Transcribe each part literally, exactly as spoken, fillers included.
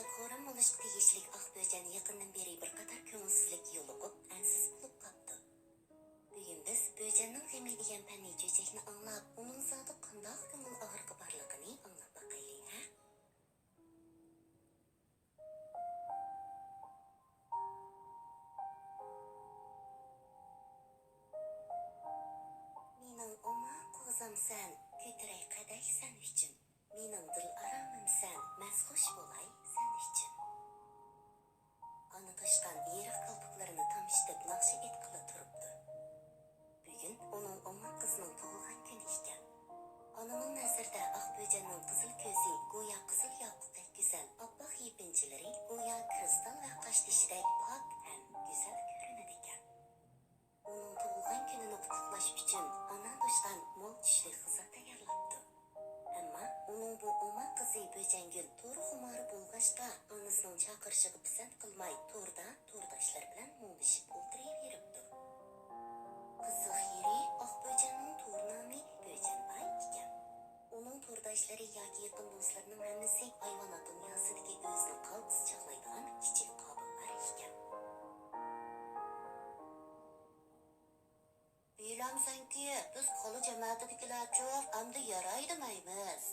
خورام بولۇشقا تېگىشلىك ئاق بۆجەن يېقىندىن بېرى بىر قاتار كۆڭۈلسىزلىككە يولۇقۇپ، ئەنسىز بولۇپ قاپتۇ. بۈگۈن بىز بۆجەننىڭ غېمى دېگەن پەننىي چۆچەكنى ئاڭلاپ، ئۇنىڭ زادى قانداق كۆڭۈل ئاغرىقى بارلىقىنى ئاڭلاپ باقايلى، ھە؟ مېنىڭ ئوماق قوزام سەن، كۆتۈرەي قەدەھ سەن ئۈچۈن. مېنىڭ دىل ئارامىم سەن، مەستخۇش بولاي سەن ئۈچۈن. ئانا توشقان يېرىق كالپۇكلىرىنى تامشىتىپ ناخشا ئېيتقىلى تۇرۇپتۇ. بۈگۈن ئۇنىڭ ئوماق قىزىنىڭ تۇغۇلغان كۈنى ئىكەن. ئانىنىڭ نەزىرىدە ئاق بۆجەننىڭ قىزىل كۆزى گويا قىزىل ياقۇتتەك گۈزەل، ئاپئاق يېپىنچىلىرى گويا كىرىستال ۋە قاشتېشىدەك پاك ھەم گۈزەل كۆرۈنىدىكەن. ئۇنىڭ تۇغۇلغان كۈنىنى قۇتلۇقلاش ئۈچۈن ئانا توشقان مول چۈشلۈك غىزا تەييارلاپتۇ. ئەمما ئۇنىڭ بۇ ئوماق قىزى بۆجەنگۈل تور خۇمارى بولغاچقا، ئانىسىنىڭ چاقىرىشىغا پىسەنت قىلماي، توردا تورداشلىرى بىلەن مۇڭدىشىپ ئولتۇرۇۋېرىپتۇ. قىزىق يېرى، ئاق بۆجەننىڭ تور نامى بۆجەنباي ئىكەن. ئۇنىڭ تورداشلىرى ياكى يېقىن دوستلىرىنىڭ ھەممىسى ھايۋانات دۇنياسىدىكى ئۆزىنى قالتىس چاغلايدىغان كىچىك قابىللار ئىكەن. بىلەمسەنكى، بىز قالا جەمەتىدىكىلەرچۇ ئەمدى يارايدىمەيمىز،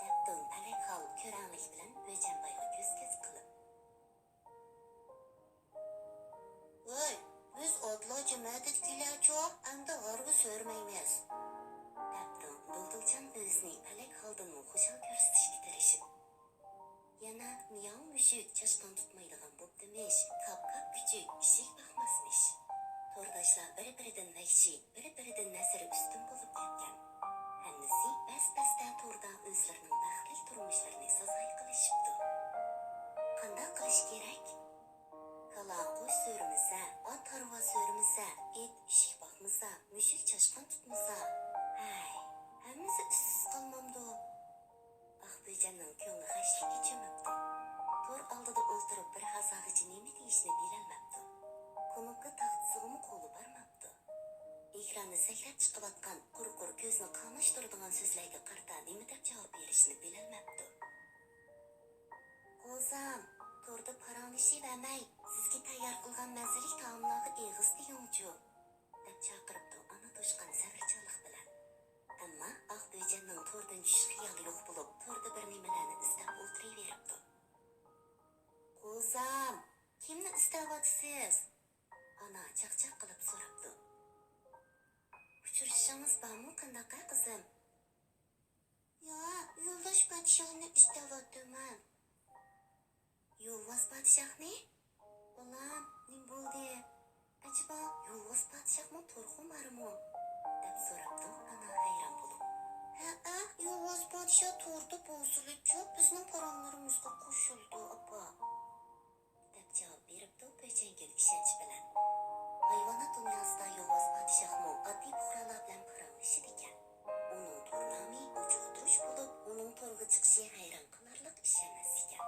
دەپتۇ پەلەكخال كۆرەڭلىك بىلەن بۆجەنبايغا كۆز-كۆز قىلىپ. ۋاي، بىز ئاتلا جەمەتىدىكىلەرچۇ ئەمدى ھارۋا سۆرىمەيمىز، دەپتۇ دۇلدۇلجان ئۆزىنى پەلەكخالدىنمۇ خۇشال كۆرسىتىشكە تىرىشىپ. يەنە مىياۋ مۈشۈك چاشقان تۇتمايدىغان بوپتىمىش، كاپ-كاپ كۈچۈك ئىشىك باقماسمىش. تورداشلار بىر-بىرىدىن ۋەھشىي، بىر-بىرىدىن نەزىرى ئۈستۈن بولۇپ كەتكەن. ھەممىسى بەس-بەستە توردا ئۆزلىرىنىڭ بەختلىك تۇرمۇشلىرىنى سازايا قىلىشىپتۇ. قانداق قىلىش كېرەك؟ كالا قوي سۆرىمىسە، ئات ھارۋا سۆرىمىسە، ئىت ئىشىك باقمىسا، مۈشۈك چاشقان تۇتمىسا، ھەي، ھەممىسى ئىشسىز قالمامدۇ؟ ئاق بۆجەننىڭ كۆڭلى غەشلىككە چۆمۈپتۇ. تور ئالدىدا ئولتۇرۇپ بىر ھازاغىچە نېمە دېيىشنى بىلەلمەپتۇ. كۇنۇپكا تاختىسىغىمۇ قولى بارماپتۇ. ئېكراندا سەكرەپ چىقىۋاتقان قۇرۇق كۆزنى قاماشتۇرىدىغان سۆزلەرگە قارىتا نېمە دەپ جاۋاب بېرىشنى بىلەلمەپتۇ. قوزام، توردا پاراڭلىشىۋەرمەي، سىزگە تەييار قىلغان مەززىلىك تائاملارغا ئېغىز تېگىڭچۇ، دەپ چاقىرىپتۇ ئانا توشقان سەۋرچانلىق بىلەن. ئەمما ئاق بۆجەننىڭ توردىن چۈشۈش خىيالى يوق بولۇپ، توردا بىر نېمىلەرنى ئىزدەپ ئولتۇرۇۋېرىپتۇ. قوزام، كىمنى ئىزدەۋاتىسىز؟ ئانا چاقچاق قىلىپ سوراپتۇ. ئۇچرىشىشىڭىز بارمۇ قانداق ھە قىزىم؟ يا، يولداش پادىشاھنى ئىزدەۋاتىمەن. يولۋاس پادىشاھنى؟ بالام، نېمە بولدى؟ ئەجەبا، يولۋاس پادىشاھمۇ تورخۇمارمۇ؟ دەپ سوراپتۇ ئانا ھەيران بولۇپ. ھەئە، يولۋاس پادىشاھ توردا بولسىلىچۇ بىزنىڭ پاراڭلىرىمىزغا قوشۇلىدۇ، ئاپا. دەپ جاۋاب بېرىپتۇ بۆجەنگۈل ئىشەنچ بىلەن. ھايۋانات دۇنياسىدا يولۋاس پادىشاھمۇ ئاددىي پۇقرالار بىلەن پاراڭلىشىدىكەن. ئۇنىڭ تور نامى ئوچۇق تۇرۇش بولۇپ، ئۇنىڭ تورغا چىقىشى ھەيران قالارلىق ئىش ئەمەس ئىكەن.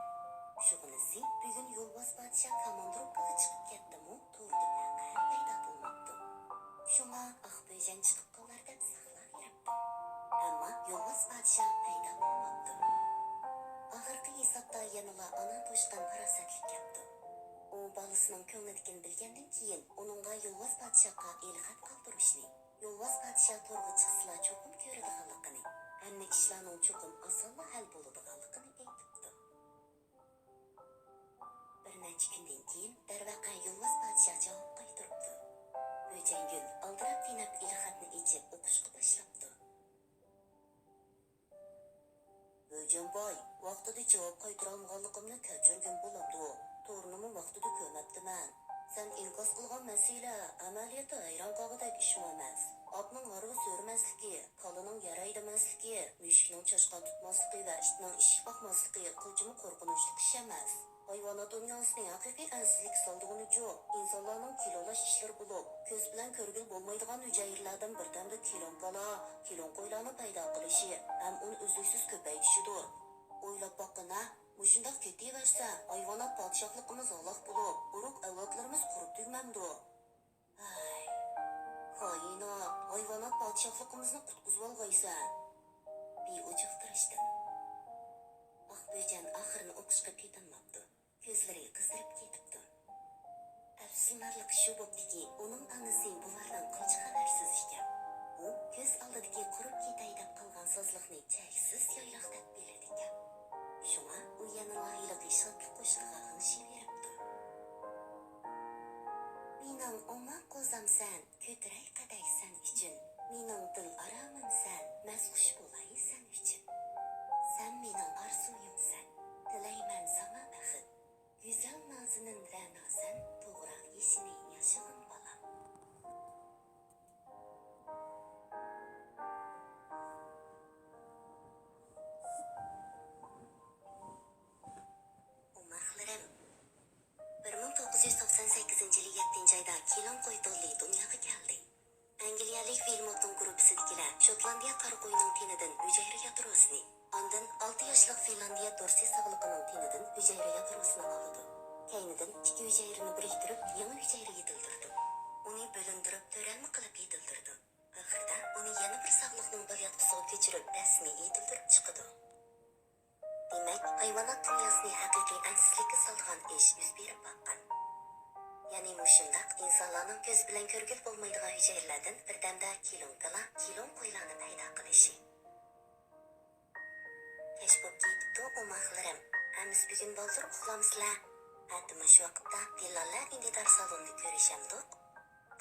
شۇغىنىسى بۈگۈن يولۋاس پادىشاھ كاماندىروپكىغا چىقىپ كەتتىمۇ، توردا پەقەت پەيدا بولماپتۇ. شۇڭا ئاق بۆجەن چىقىپ قالار دەپ ساقلاۋېرىپتۇ. ئەمما يولۋاس پادىشاھ پەيدا بولماپتۇ. ئاخىرقى ھېسابتا يەنىلا ئانا توشقان پاراسەتلىك كەپتۇ. ئۇ بالىسىنىڭ كۆڭلىدىكىنى بىلگەندىن كېيىن، ئۇنىڭغا يولۋاس پادىشاھقا ئېلخەت قالدۇرۇشنى، يولۋاس پادىشاھ تورغا چىقسىلا چوقۇم كۆرىدىغانلىقىنى، ھەممە ئىشلارنىڭ چوقۇم ئاسانلا ھەل بولىدىغانلىقىنى ئېيتىپتۇ. بىر نەچچە كۈندىن كېيىن، دەرۋەقە، يولۋاس پادىشاھ جاۋاب قايتۇرۇپتۇ. بۆجەنگۈل ئالدىراپ-تېنەپ ئېلخەتنى ئېچىپ ئوقۇشقا باشلاپتۇ. بۆجەنباي، ۋاقتىدا جاۋاب قايتۇرالمىغانلىقىمنى كەچۈرگىن بولامدۇ؟ تورنىمۇ ۋاقتىدا كۆرمەپتىمەن. سەن ئىنكاس قىلغان مەسىلە ئەمەلىيەتتە ھەيران قالغۇدەك ئىشمۇ ئەمەس. ئاتنىڭ ھارۋا سۆرىمەسلىكى، كالىنىڭ يەر ھەيدىمەسلىكى، مۈشۈكنىڭ چاشقان تۇتماسلىقى ۋە ئىتنىڭ ئىشىك باقماسلىقى قىلچىمۇ قورقۇنچلۇق ئىش ئەمەس. ھايۋانات دۇنياسىنى ھەقىقىي ئەنسىزلىككە سالىدىغىنىچۇ، ئىنسانلارنىڭ كىلولاش ئىشلىرى بولۇپ، كۆز بىلەن كۆرگىلى بولمايدىغان ھۈجەيرىلەردىن بىردەمدە كىلوڭ كالا، كىلوڭ قويلارنى پەيدا قىلىشى ھەم ئۇنى ئۈزلۈكسىز كۆپەيتىشىدۇر. ئويلاپ باققىنا، مۇشۇنداق كېتىۋەرسە، ھايۋانات پادىشاھلىقىمىز ھالاك بولۇپ، ئۇرۇق ئەۋلادلىرىمىز قۇرۇپ تۈگىمەمدۇ؟ ھەي، كائىنات، ھايۋانات پادىشاھلىقىمىزنى قۇتقۇزۇۋالغايسەن! بىئوچۇق تۇرۇشتىن. ئاق بۆجەن ئاخىرى ئوقۇشقا پېتىنماپتۇ. كۆزلىرى قىزىرىپ كېتىپتۇ. ئەپسۇسلىنارلىقى شۇ بوپتۇكى، ئۇنىڭ ئانىسى بۇلاردىن قىلچە خەۋەرسىز ئىكەن. ئۇ كۆز ئالدىدىكى قۇرۇپ كېتەي دەپ قالغان سازلىقنى چەكسىز يايلاق دەپ بىلىدىكەن. شۇڭا ئۇ يەنىلا ھېلىقى شادلىق قوشىقىغا غىڭشىۋېرىپتۇ. مېنىڭ ئوماق قوزامسەن، كۆتۈرەي قەدەھ سەن ئۈچۈن. مېنىڭ دىل ئارامىمسەن، مەستخۇش بولاي سەن ئۈچۈن. سەن مېنىڭ ئارزۇيۇمسەن، تىلەيمەن ساڭا بەخت. گۈزەل نازىنىن رەناسەن، توغراق يېشىنى ياشىغىن بالام. ئوماقلىرىم. بىر مىڭ توققۇز يۈز توقسان سەككىزىنچى يىلى يەتتىنچى ئايدا كېلىڭ قوي دوللى دۇنياغا كەلدى. ئەنگلىيەلىك ۋىلموتنىڭ گۇرۇپپىسىدىكىلەر شوتلاندىيە قارا قويىنىڭ تېنىدىن ھۈجەيرە يادروسىنى، ئاندىن ئالتە ياشلىق فىنلاندىيە دورسى ساغلىقىنىڭ تېنىدىن ھۈجەيرە يادروسىنى ئالىدۇ. كەينىدىن ئىككى ھۈجەيرىنى بىرىكتۈرۈپ، يېڭى ھۈجەيرە يېتىلدۈرىدۇ. ئۇنى بۆلۈندۈرۈپ، تۆرەلمە قىلىپ يېتىلدۈرىدۇ. ئاخىرىدا ئۇنى يەنە بىر ساغلىقنىڭ بالىياتقۇسىغا كۆچۈرۈپ، رەسمىي يېتىلدۈرۈپ چىقىدۇ. دېمەك، ھايۋانات دۇنياسىنى ھەقىقىي ئەنسىزلىككە سالىدىغان ئىش يۈز بېرىپ باققان. يەنى مۇشۇنداق ئىنسانلارنىڭ كۆزى بىلەن كۆرگىلى بولمايدىغان ھۈجەيرىلەردىن بىردەمدە كېلۇڭكىلا، كېلۇڭ قويلارنى پەيدا قىلىشى. كەچ بوپ كېتىپتۇ، ئوماقلىرىم. ئەمىسە بۈگۈن بالدۇر ئۇخلامسىلەر؟ ئەتە مۇشۇ ۋاقىتتا ۋىللالا ئۈندىدار سالونىدا كۆرۈشەمدۇق؟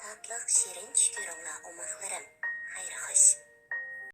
تاتلىق، شېرىن چۈش كۆرۈڭلار، ئوماقلىرىم. خەير خوش.